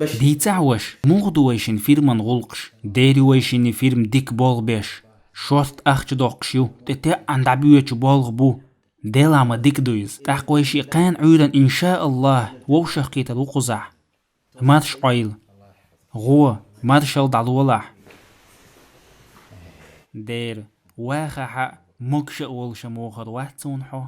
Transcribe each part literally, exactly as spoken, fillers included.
Дийцахь, ваша, муха ду вайшин фирман гӀулакхаш? Дера, вайшинна фирма дика болх беш, шортта ахча доккхуш ю, тӀе теӀан дӀабоьдуш болх бу. Делахь ма дика ду иза. ТӀаккха вайшиъ кхаьна Ӏуьйранна, иншааллахӀ, вовшахкхетар ву кхузахь. Марша Ӏойла. ГӀо, маршалла дӀалолахь. Дера, вахахь а, могаш а волуш вахар вац суна хьо.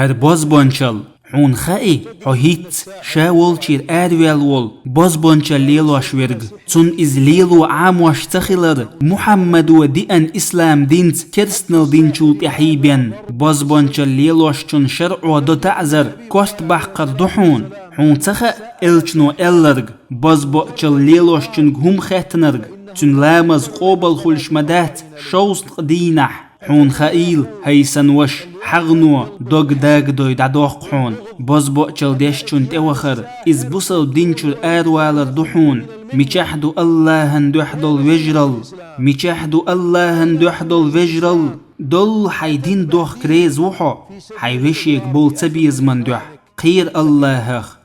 ХӀара бозбуунчалла, хьуна хаьий, хьо хӀинцца ша волчуьра араваьлла волу бозбуунчалла лелош верг? Цунна иза лело Ӏамош ца хилар, Мухьаммадо диъна ислам динца керстанал динчул тӀаьхьий бен, бозбуунчалла лелошчун шарӀо до таӀзар, кост баккхар ду хьуна. Хьуна ца хаьа элчано аьлларг, бозбуунчалла лелошчуьнга хӀума хеттинарг, цуьнан ламаз къобал хуьлуш ма дац шовзткъа дийнахь? Хьуна хаийла, хӀай сан ваша, хьагӀно, дог дагадой дӀадоккху хьуна бозбуунчалла дешчунна тӀевахар, иза бусалба динчуьра аравалар ду хьуна. Мичахь ду АллахӀан дуьхьа долу вежаралла? Мичахь ду АллахӀан дуьхьа долу вежаралла? Долла хьайн дин дохка реза ву хьо. Хьайн вешега болу цабезаман дуьхьа кхера АллахӀах.